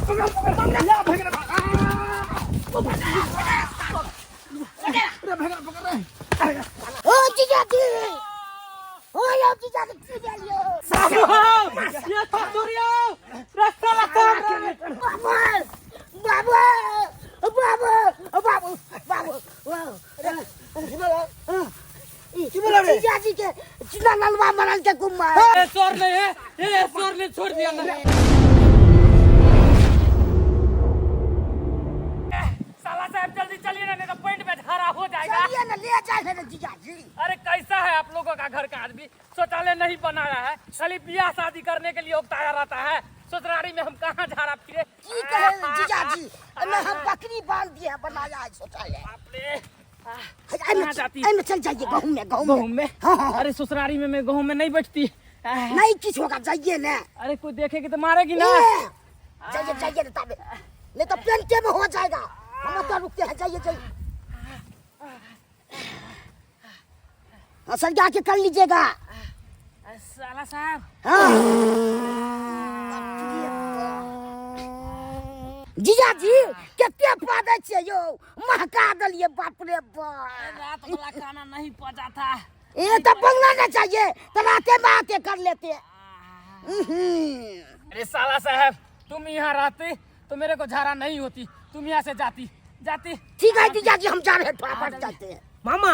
पकड़ पकड़ या भगना रे भगना पकड़ रे ओ जीजा जी ओ यो जीजा जी की भेल यो ये चतुरिया रे साला साहब बाबू बाबू बाबू बाबू बाबू की बोला रे? जीजा जी के चिल्ला ललवा मरल के गुम्मा ये चोर नहीं है ये चोर ने छोड़ दिया ना साला साहब जल्दी चलिए ना नहीं तो पेंट में झारा हो जाएगा। चलिए ना ले जाए ना जीजा जी। अरे कैसा है आप लोगों का घर का आदमी, शौचालय नहीं बनाया है, खाली बियाह शादी करने के लिए उकताया रहता है। ससुरारी में हम कहाँ झाड़ा फिरे। की कहे जीजा जी, ना हम बकरी बांध दिए हैं, बनाया है शौचालय। बाप रे। एमे कहाँ जाती? एमे चल जाइए गहूं में, गहूं गहूं में? हाँ, हाँ, हाँ। अरे ससुरारी में मैं गहूं में नहीं बैठती। नहीं किछ होगा, जाइए ना। अरे कोई देखेगी तो मारेगी ना। ए, जाइए जाइए ना ताबे, नहीं तो पेंटे में हो जाएगा। हम तो रुकते हैं, जाइए जाइए। हाँ, सर जाके कर लीजिएगा। साला साहब। हाँ। जीजा जी कते पादै छियै यौ, महका देलियै बाप रे बाप। रात वाला खाना नहीं पचा था। ए तो बंगला ना चाहिए तो राते में आते कर लेते। अरे साला साहब तुम यहाँ रहते तो मेरे को झाड़ा नहीं होती, तुम यहाँ से जाती जाती। ठीक है जीजा जी हम जा रहे हैं, फटाफट जाते हैं। मामा।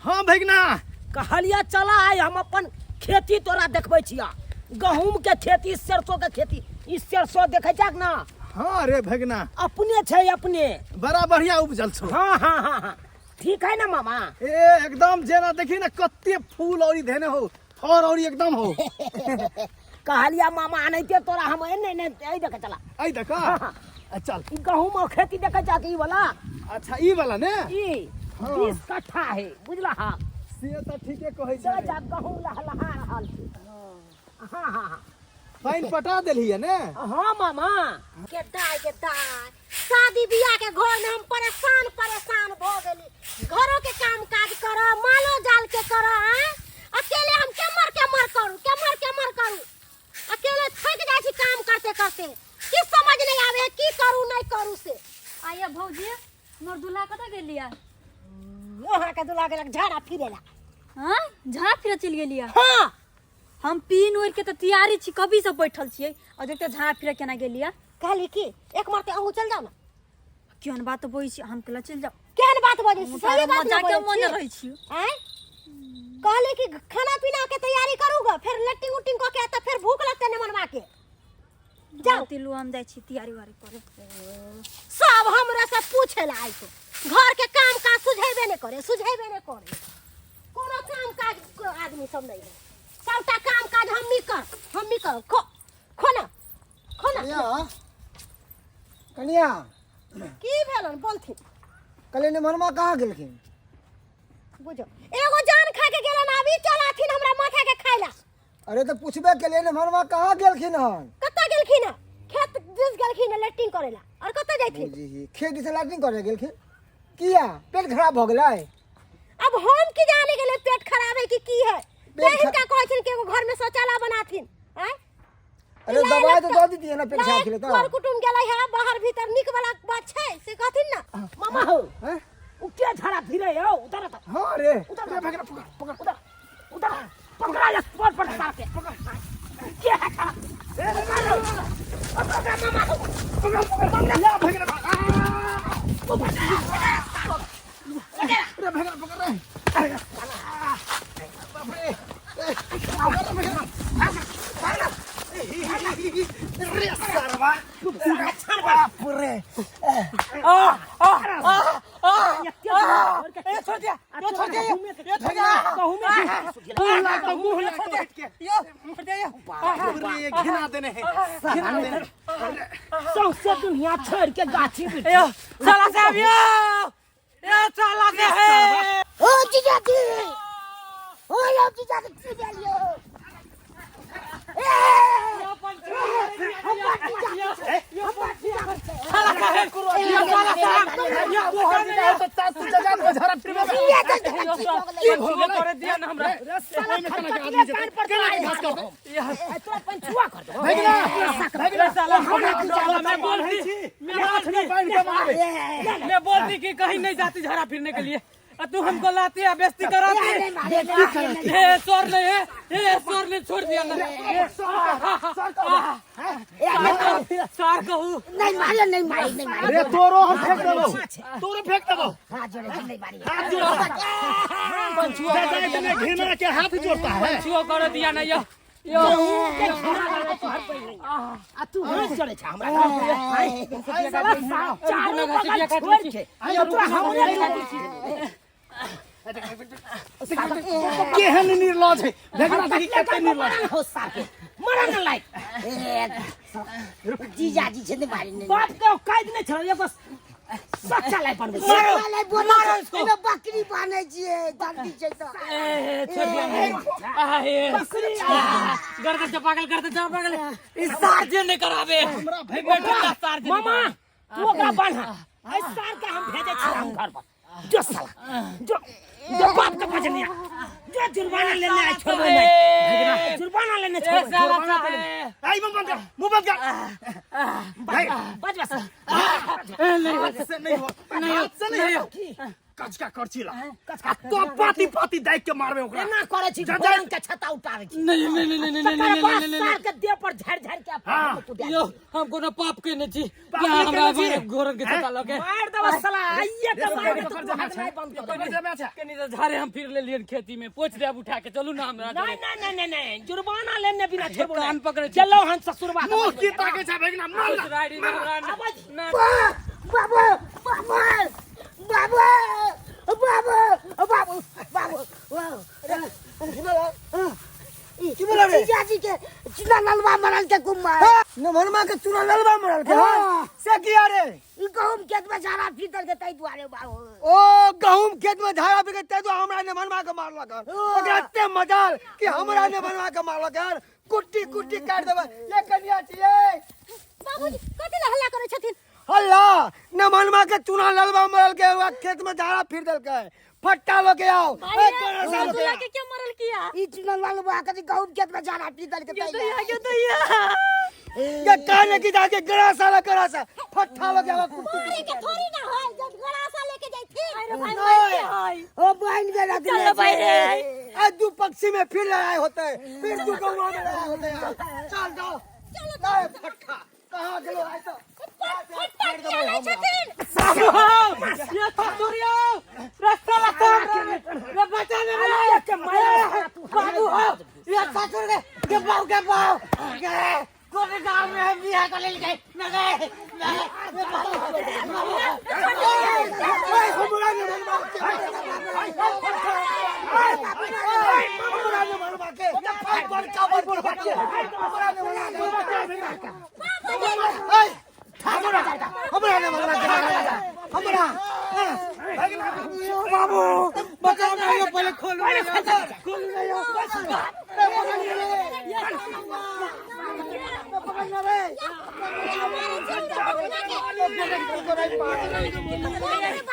हाँ भगना। कहलिया चला आय, हम अपन खेती तोरा देखबै छिया, गहूम के खेती, सरसों के खेती। ई सरसों देखै छाक ना? हाँ रे भगना। अपने छै अपने। बड़ा बढ़िया उपजल छौ। हाँ हाँ हाँ हाँ ठीक है ना मामा? ए एकदम जेना देखी ना कते फूल औरी धेने हो, फर औरी एकदम हो। कहलिया मामा अनैते तोरा हम एने एने एहि देखे चला। एहि देख? हाँ, हाँ। चल। ई गहूम और खेती देखे जा के ई वाला? अच्छा ई वाला ने? ई हाँ। 20 कट्ठा है बुझला? हाँ। से त ठीके कहै चल छै। जा गहूम लहलहा रहल छै। हाँ हाँ हाँ। पानि पटा देलियै ने? हाँ मामा। के दाय के दाय, शादी बियाह के घर में हम परेशान परेशान भ गेली। घरों के काम काज कर, मालो जाल के कर, आँय? अकेले हम केमर केमर करू, केमर केमर करू, अकेले थक जाइ छी काम करते करते। की समझ नहीं आवे की करू नहीं करू से। आइए भौजी, मोर दूल्हा कतऽ गेलिया? वहाँ के दूल्हा गेलक झाड़ा फिरेला। हाँ झाड़ा फिरे चलि गेलिया? हाँ। हम पीन ओढ़ के तो तैयारी छी, कभी से बैठल छियै और देखते झाड़ा फिरे केना गेलिया। कहली कि एक मरते अहूँ चल जाओ ना। केहन बात बजै छी, हम केला चलि जाउ? केहन बात बजै छी? हम सही बात मजा ने के बजै मन छी। रहै छी। आँय? कहली कि खाना पीना के तैयारी करू ग, फिर लट्टिंग उट्टिंग कऽ के तऽ फिर भूख लगतै ने मनवा के। जाउ। तिलु हम जाइ छी तैयारी उयारी करे। सब हमरा से पूछे ला आइ तो, घर के काम काज सुझेबे ने करे, सुझेबे ने करे। कोनो काम काज आदमी सब नहीं है, सबटा काम काज हमनी कर, हमनी कर। खो खो ना, खो ना। कनिया, कनिया। की भेलन बोलथिन? कहलियै ने मनमा कहाँ गेलखिन? बुझो एगो जान खा के गेलन, अभी चल आथिन हमरा माथा के खाइला। अरे तो पूछबे केलियै ने मनमा कहाँ गेलखिन हन? कतऽ गेलखिन हन? खेत दिस गेलखिन हन लैट्रिन करेला। और कतऽ जाइथिन? बुझी खेत दिस लैट्रिन करे गेलखिन? किया पेट खराब भऽ गेलै? अब हम की जाने गेलै पेट खराब है कि की है। पेट ते हिनका कहै छिन कि एगो घर में शौचालय बनाथिन। आँय? अरे दवाई तो दऽ दितियै ने पेट खराब छलै तऽ। कर कुटुम गेलै है बाहर भीतर नीक वाला बात छै से कहथिन ना। मामा हो। हैं? उ के झाड़ा फिरे हो? उधर उधर। हाँ रे। उधर रे भगना पकड़ पकड़। उधर उधर पकड़ा या स्पॉट पर सार के। पकड़। के है झाड़ा? ए मारो। पकड़ मामा हो। पकड़ पकड़। या भगना। रे भगना पकड़ रे। अरे बाप रे। भगना। रे सरवा। बाप रे। आ आ आ आ ए छोड़ दिया, ये छोड़ दिया, ये छोड़ दिया। मुंह लागतो, मुंह लागतो हट के। यो छोड़ दिया, यो। बाप रे, घिना देने है, घिना देने। सौंसे दुनिया छोड़ के गाछी में। यो साला साहब, यो ये साला साहब। ओ जीजा जी, ओ यो जीजा जी की भेल यो? ए साला साहब, यो साला साहब, यो तोहर दिदा तो चार तू जजान हो झरा फिर में। की भो गेलै? करे दिया ना हमरा। ओहिमे केना के आदमी जेतै? केना के घास करतै? दिया। तोरा पंचुआ कर दो। भगना भगना साला हमरा मैं बोलती, मैं हाथ में बांध के मारबे। मैं बोलती कि कहीं नहीं जाती झाड़ा फिरने के लिए, और तू हमको लाती है, बेइज्जती कराती है। ए सर ने, ए सर ने छोड़ दिया ना। सर कहू नहीं मारे, नहीं मारे, नहीं मारे। रे तोरो हम फेंक देबो, तोरो फेंक देबो। हाथ जोड़े, नहीं मारी। हाथ जोड़ पंचुआ जा इतने घिना के हाथ जोड़ता है। पंचुआ कर दिया ना। यो यो आ तू हाथ जोड़े छ हमरा। साला चारू बगल छोड़ के तोरा हमरे जोड़े छी। केहन निर्लज है भगना, देखी कते निर्लज हो साके मरन लायक। जीजा जी छै, नहीं मारी, नहीं। बाप के औकात नहीं छल, एगो सच्चा लाय बनबै छै। मारो, मारो इसको। एमे बकरी बान्है छियै, गलती छै तऽ। ए छोड़ दिया ना। आ ए गर्दन से पागल, गर्दन से पागल। इस सार जे नहीं कराबे हमरा बैठो सार जे। मामा तू ओकरा बान्ह, एहि सार के हम भेजै छी हम घर पर। जो साला जो, जो बाप के बजनिया जो जुर्माना लेने आए, छोड़बै नहीं जुर्माना लेने, ए छोड़बै साला आई मुंह बंद कर, मुंह बंद कर। बज बस। हाथ से नहीं हो, हाथ से नहीं हो। कचका करची ला तो पाती पाती दाइक के मारबे ओकरा। एना करै छी, जा, जा। भोरन के छत्ता उतारै छी। नहीं नहीं नहीं नहीं नहीं तकर नहीं बाद नहीं सार के देह पर झाड़ि झाड़ि के हाँ। कुटिया यो हम कोनो पाप केने छी पाप क्या नहि हमरा केने छी? मारे घोरन के छत्ता लके मार देबऽ साला, आइए के मार के तू हाथ नहीं बंद कर देबऽ। जमे छै कनी तो झारे हम फिर ले लियन खेती में, पोछ देब उठा के। चलू ना हमरा। नहीं नहीं नहीं नहीं नहीं, जुर्माना लेने बिना छोड़बो कान नहीं। पकड़े छी। चलो हम ससुरबा के मुंह बजबै। की ताके छै भगना, मार ला। राइडी हमरा ना। बाबू, बाबू, बाबू, बाबू, बाबू, बाबू, बाबू। की बोला रे? जीजाजी के चुना ललवा मरल के कुम्मा। नमनमा के चुना ललवा मरल के? हाँ। से किया रे? ई गहूम खेत में झाड़ा फिर के तै दुआरे बाबू। ओ गहूम खेत में झाड़ा फिर के तै दुआरे हमरा नमनमा के मारलक हन। ओकरा एते मजाल कि हमरा नमनमा के मारलक हन। कुट्टी कुट्टी काटि देबै। ये कनिया छियै। बाबूजी कथी लए हल्ला करै छथिन? हल्ला नमनमा के चुना ललवा मरल के ओकरा खेत में झाड़ा फिर देलकै। फट्टा लऽ के आओ। ए, तोरा साल के चुना के क्यों मरल किया? ई चुना ललवा के गहूम खेत में झाड़ा फिर के तै दैया के दैया। ये काने की जाके गड़ा साला गड़ा सा फट्टा लऽ के आओ कुट्टी। मारे के थोड़ी ना होय, जब गड़ासा लेके जाइथिन। अरे भाई मार के हाय। ओ बहन के रख चलो भाई रे। आज दू पक्षी में फिर लड़ाई होते है, फिर दू गौवा में लड़ाई होते है। चल जाओ, लाए फट्टा कहाँ गेलो आइ तो। फट्टा किया लै छथिन? ये ससुरिया रे साला रे बचा ले रे के मार तू बाबू हो ये ससुर के के बाबू के बाबू के कोने गांव में हम बियाह कर लेल गए न गए न ओए, हमरा ने मनवा के, हमरा ने मनवा के, आई बड़का बड़का के, हमरा ने मनवा के, ओए, हमरा हमरा ने मनवा के, हमरा बाबू बचाओ ना यो, पहले खोलू खोलू ना यो।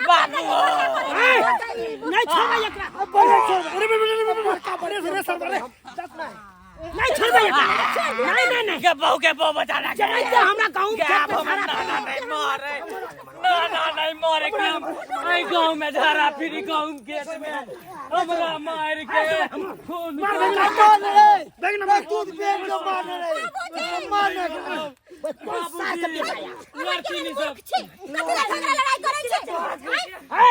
बाबू नहीं छोड़बै एकरा। अरे बड़का बड़े रे सर बड़े। नहीं छोड़बै एकरा, नहीं नहीं नहीं। के बहू के बहू बचाना के जनाइते हमरा गहूम के खेत में बाबू झाड़ा ना ना नहीं मारे, ना ना नहीं मारे के हम आई गांव में झाड़ा फिरी गहूम खेत में हमरा मार के खून दूध पेट के मारने रे, मारने बाबूजी लड़की नहीं सब छी, कथी लए झगड़ा लड़ाई करै छै? ए,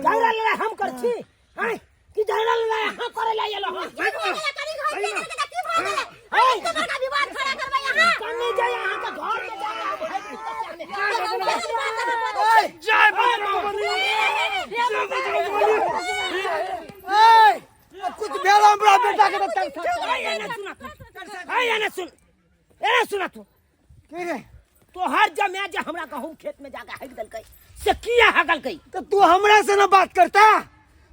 झगड़ा लड़ाई हम कर छी हैं कि झगड़ा लड़ाई अहाँ करे ला एलो हन? की भऽ गेलै? कनी घर के गेलै तऽ की भऽ गेलै? एते बड़का विवाद खड़ा करबै अहाँ? कन्नी जाय अहाँ के घर में जाके हम भागि के केहन बात अहाँ बजै छी? जय बजरंगबली, जय बजरंगबली। ए, कुछ भेल हमरा बेटा के तऽ ए, एने सुना तू, ए एने सुन, एने सुना तू। की रे? तोहर जमे जे हमरा गहूम खेत में जाके हगि देलकै से किया हगलकै? तो तू हमरा से ना बात करता?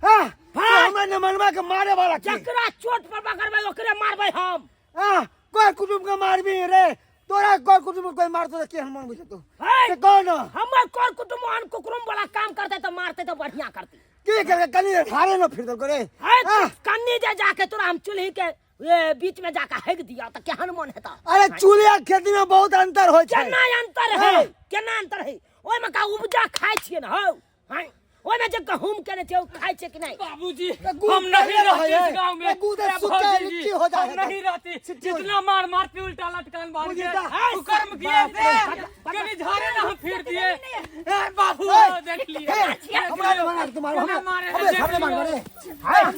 हाँ, तू हाँ। हमरा न मनवा के मारे वाला की? जकरा चोट पर पकड़बै ओकरे मारबै हम। हाँ, कोई कुटुंब के मारबी रे? तोरा कोई कुटुंब के कोई मारतो तऽ केहन मन बुझेतो? हे! से कौन हो? हमर कर कुटुंब ओहन कुकरुम वाला काम करते तऽ मारते तऽ बढ़िया करते। की करके कनी ठारे न फिर करे? हे, हाँ। कन्नी जे जाके तोरा हम चूल्ही के ए बीच में जाके हेग दिया त केहन मन हेता? अरे चूल्हे आ खेती में बहुत अंतर होइ छै। केना अंतर है? केना अंतर है? ओहिमे का उपजा खाइ छियै ने हौ? हैं? ओहिमे जे गहूम केने छियै ओ खाइ छियै कि नहि? बाबूजी तो गुड़ हम नहीं पहले रहते रहे इस है। गांव में। तो गुड़ ए, सूखा भौजी जी, लिट्टी हो जाए हम है। नहीं रहती। सिट्टी हो इतना मार मारती उल्टा लटकान मार मुझे के तो- कुकर्म किए थे, कभी झाड़े ना हम फिर दिए। ए बाबू ए, देख लिए, ए, हमरा नहीं मार तुम्हारे, केना हमरा मारे है, हमरे देख सामने मार लियो। रे।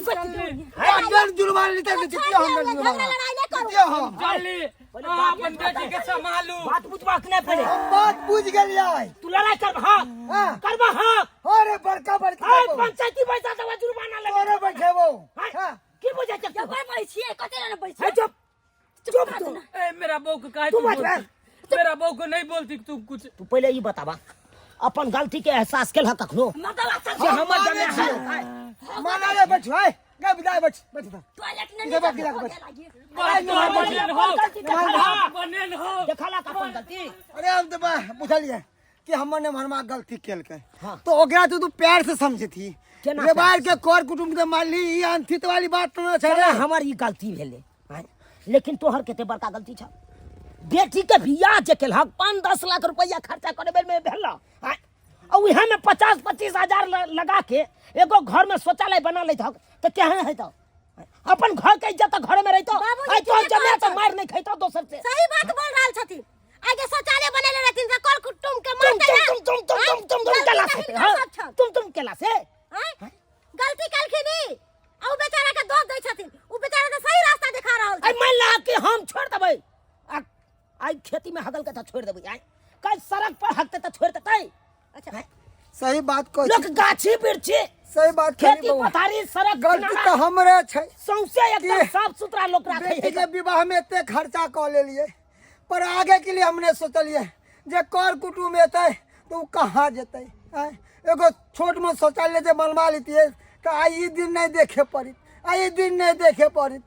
चल डर जुर्माना लेते थे, जितिया हम डर झगड़ा जुर्माना। लड़ाई नहीं करू। जितिया हम। चल हाँ, अपन बेटी के संभालू। बात बुझबाक नहि पहिले। हम बात बुझ गेलियै। तू लड़ाई करब? हाँ हाँ। करब? हाँ। अरे बड़का बड़का ए बाबू। पंचायती पैसा देबा जुर्माना लेबै। तोरे बैठेबो। हैं? हाँ। की बुझै छै तू? बैठे छियै कते ने हे बैठे। चुप चुप तू। ए मेरा बहू को काहे तू तू बात बोलती? मेरा बहू को नहीं बोलती तू कुछ। तू पहिले ई बताबा, अपन गलती के एहसास केलह कखनो मतलब अच्छा जे हमर मानै जमे छियै। माना रे बैठ, है गे विदाई बैठ बैठ ता। टॉयलेट नहीं इधर बैठ, इधर बैठ। बाप तोहर बनेल हो, गलती देखला बनेल हो। देखला अपन गलती? अरे हम तो बुझलिए कि हमर ने मरमा गलती केलकै। हाँ। तो ओकरा तो तू प्यार से समझती केना रेबार के कर कुटुंब के मारली, ई अंथित वाली बात न छै चला रे। हमर ई गलती भेलै आँय? लेकिन तोहर कते बड़का गलती छ, बेटी के बियाह जे केलहक 5-10 लाख रुपया खर्चा करे बेर में भेल आँय? आ उहे में 50-25 हजार लगा के एगो घर में शौचालय बना लैत हक तऽ केहन हेतौ? अपन घर के इज्जत घर में रहितौ। बाबूजी, आइ तोहर ठीके जमाय कहै तऽ छौ। मारि नहि खैतौ दोसर से। सही बात बोल रहल छथिन। आगे शौचालय बनेले रहथिन तऽ कर कुटुम के तुम मारते ना। तुम तुम तुम तुम तुम तुम गलती केला तऽ से हिनकर हाँ सब छल। तुम तुम केला से आँय? गलती केलखिन ई, आ उ बेचारा के दोष दै छथिन। उ बेचारा तऽ सही रास्ता देखा रहल आई छै। मान ला कि हम छोड़ देबै, आ आई खेती में हगल के तऽ छोड़ देबै, आई कल सड़क पर हगते तऽ छोड़ देतै। अच्छा सही बात कहै लोक छी। गाछी वृक्षी सही बात कहली खेती बौआ। पथारी सड़क गलती किनारा तऽ हमरे छै सौंसे एकदम कि साफ सुथरा लोक राखै बेटी है। के विवाह में एते खर्चा कऽ लेलिए, पर आगे के लिए हमने सोचलिए जे कर कुटुम्ब एतै तऽ ओ कहाँ जेतै? आँय? एगो छोट मोट शौचालय जे बनवा लेतियै तऽ आइ ई दिन नहि देखे पड़ित, आइ ई दिन नहि देखे पड़ित।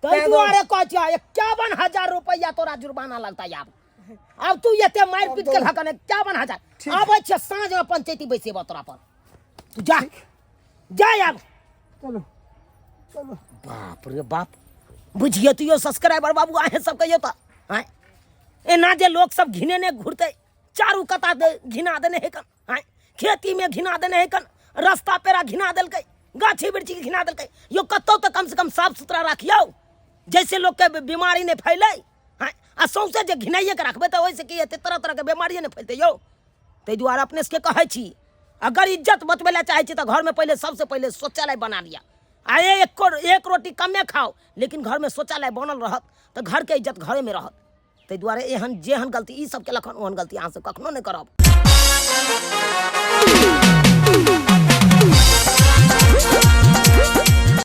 ताहि दुआरे कहै छियै 51,000 रुपैआ तोरा जुर्माना लगतै। आब आब तू एते मारि पीट के हकन 51,000 आबै छियै साँझ में पंचायती बैसेबो तोरा पर। तू जा जा आब। चलो चलो। बाप रे बाप, बुझिए तो यो सब्सक्राइबर बाबू अहें सब कहियो तऽ आँय, एना जे लोक सब घिनेने घुरतै, चारू कता दे घिना देने है कन आँय, खेती में घिना देने है कन, रास्ता पेरा घिना देलकै, गाछी वृक्षी के घिना देलकै। यो कतौ तऽ कम से कम साफ सुथरा राखियौ जैसे लोक के बीमारी नहि फैलै आँय। आ सौंसे जे घिनाइए के राखबै तऽ ओहिसँ की हेतै? तरह तरह के बीमारिए नहि फैलतै यौ। ताहि दुआरे अपने सबके कहै छी, अगर इज्जत बचबै लए चाहै छी तऽ घरमे पहिले सबसँ पहिले शौचालय बना लिअ। आ एक रोटी कमे खाओ लेकिन घरमे शौचालय बनल रहत तऽ घरके इज्जत घरेमे रहत। ताहि दुआरे एहन जेहन गलती ई सब केलक हन ओहन गलती अहाँ सब कखनो नहि करब।